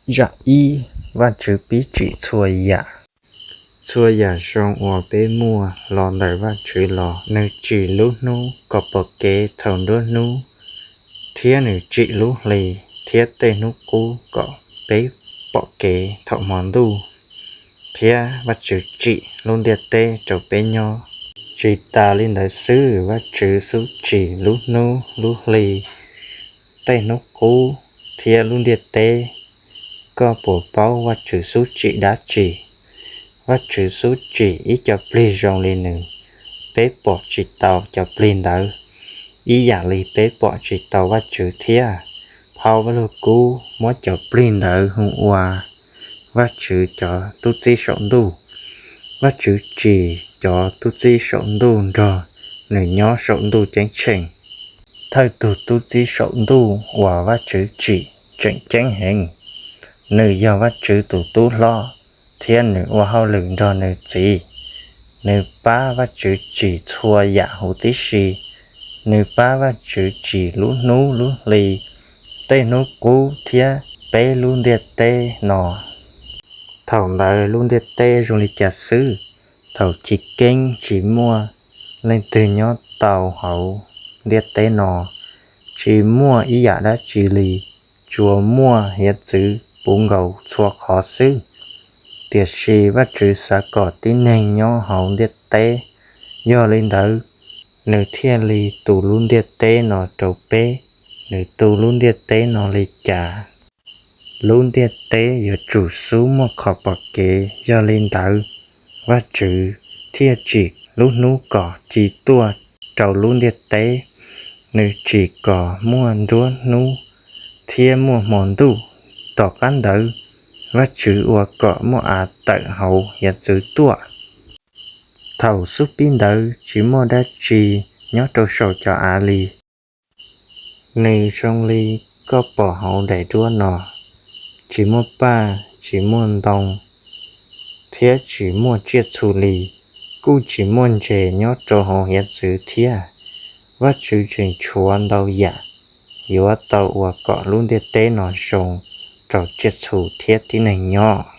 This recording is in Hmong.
Zaj ib, Vajtswv pib tsim txhua yam. Txhua yam zoo uas peb muaj los ntawm Vajtswv los. Nws tsim lub hnub kom pom kev thaum nruab hnub, thiab nws tsim lub hli thiab tej hnub qub kom peb pom kev thaum hmo ntuj. Thiab Vajtswv tsim lub ntiaj teb rau peb nyob. Tsis tas li ntawd xwb, Vajtswv xub tsim lub hnub, lub hli, tej hnub qub thiab lub ntiaj teb. Koj puas paub Vajtswv xub tsim dab tsi? Vajtswv xub tsim ib co plig zoo li nws, peb pom tsis tau cov plig ntawd, ib yam li peb pom tsis tau Vajtswv thiab. Phau Vaj Lug Kub muab cov plig ntawd hu ua Vajtswv cov tub txib saum ntuj. Vajtswv tsim cov tub txib saum ntuj nrog nws nyob saum ntuj ceeb tsheej. Thawj tug tub txib saum ntuj uas Vajtswv tsim tseem ceeb heev. Nws yog Vajtswv tus tub hlob, thiab nws ua hauj lwm nrog nws Txiv. Nws pab Vajtswv tsim txhua yam huv tib si. Nws pab Vajtswv tsim lub hnub lub hli, tej hnub qub thiab peb lub ntiaj teb no. Thaum ntawd lub ntiaj teb zoo li cas xwb? Thaum chiv keeb tsis muaj leej twg nyob tau hauv ntiaj teb no, tsis muaj ib yam dab tsi li, tsuas muaj hiav txwv puv nkaus txhua qhov xwb. Tiam sis Vajtswv xav kom tib neeg nyob hauv ntiaj teb, yog li ntawd, nws thiaj li tu lub ntiaj teb no rau peb. Nws tu lub ntiaj teb no li cas? Lub ntiaj teb yuav tsum xub muaj qhov pom kev, yog li ntawd, Vajtswv thiaj tsim lub hnub kom ci tuaj rau lub ntiaj teb. Nws tsim kom muaj nruab hnub thiab muaj hmo ntuj. Tom qab ntawd, Vajtswv ua kom muaj av tawm hauv hiav txwv tuaj. Thaum xub pib ntawd tsis muaj dab tsi nyob rau saum cov av li. Nws zoo li koj pom hauv daim duab no, tsis muaj paj, tsis muaj ntoo, thiab tsis muaj tsiaj txhu li, kuj tsis muaj ntses nyob rau hauv hiav txwv thiab. Vajtswv tseem tshuav ntau yam yuav tau ua kom lub ntiaj teb no zoo rau tsiaj txhu thiab tib neeg nyob.